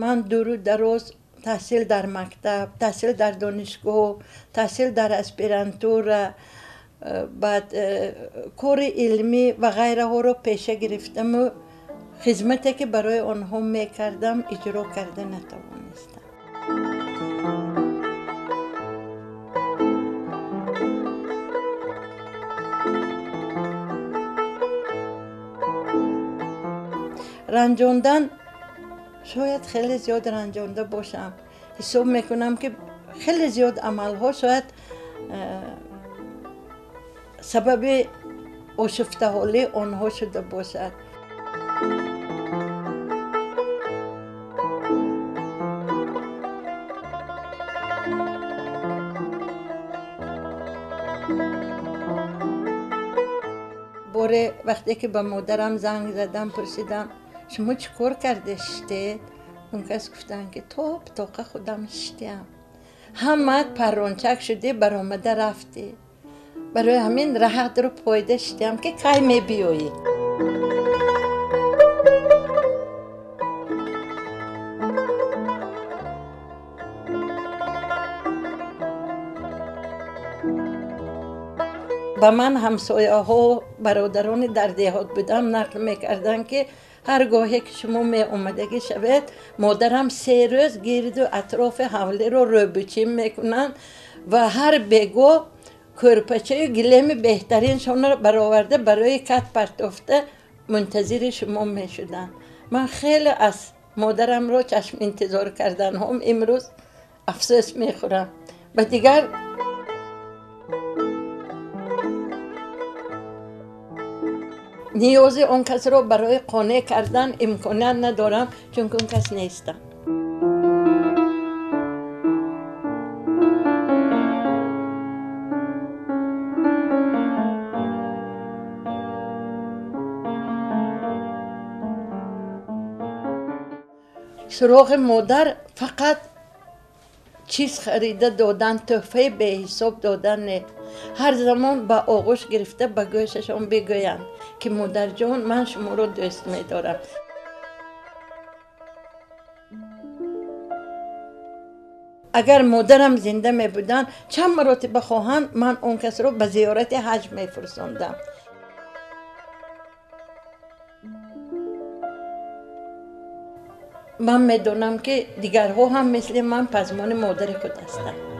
Ман дуру дароз таҳсил дар мактаб, таҳсил дар донишгоҳ, таҳсил дар аспирантура, баъд кори илмӣ ва ғайраҳоро пеша гирифтаму хизмате ки барои онҳо мекардам иҷро карда натавонистам. Ранҷондан шояд хеле зиёд ранҷонда бошам. Ҳисоб мекунам ки хеле зиёд амалҳо шояд сабаби ошуфтаҳолии онҳо шуда бошад. Боре вақте ки ба модарам занг задам, пурсидам: шумо чӣ кор карде шиштед? Он кас гуфтанд ки топ тоқа худам шиштиам. Ҳамаат паррончак шудӣ, баромада рафтӣ. Барои ҳамин раҳатро пойда шиштиам ки кай мебиёӣ. Ба ман ҳамсояҳо, бародарони дар деҳот будам нақл мекарданд ки ҳар гоҳе ки шумо меомадагӣ шавед, модарам 3 рӯз гирду атрофи ҳавлиро рӯбучин мекунанд ва ҳар бего кӯрпачаю гилеми беҳтариншонро бароварда барои кат партофта мунтазири шумо мешуданд. Ман хеле аз модарамро чашм интизор карданҳом имрӯз афсӯс мехӯрам. Ба дигар ниёзи он касро барои қонеъ кардан имконият надорам, чунки он кас нестам. Суроғи модар фақат чиз харида додан, тӯҳфаи беҳисоб додан не. Ҳар замон ба оғӯш гирифта ба гӯшашон бигӯянд ки модарҷон, ман шуморо дӯст медорам. Агар модарам зинда мебуданд, чанд маротиба хоҳанд, ман он касро ба зиёрати ҳаҷ мефурсондам. Ман медонам ки дигарҳо ҳам мисли ман пазмони модари худ ҳастанд.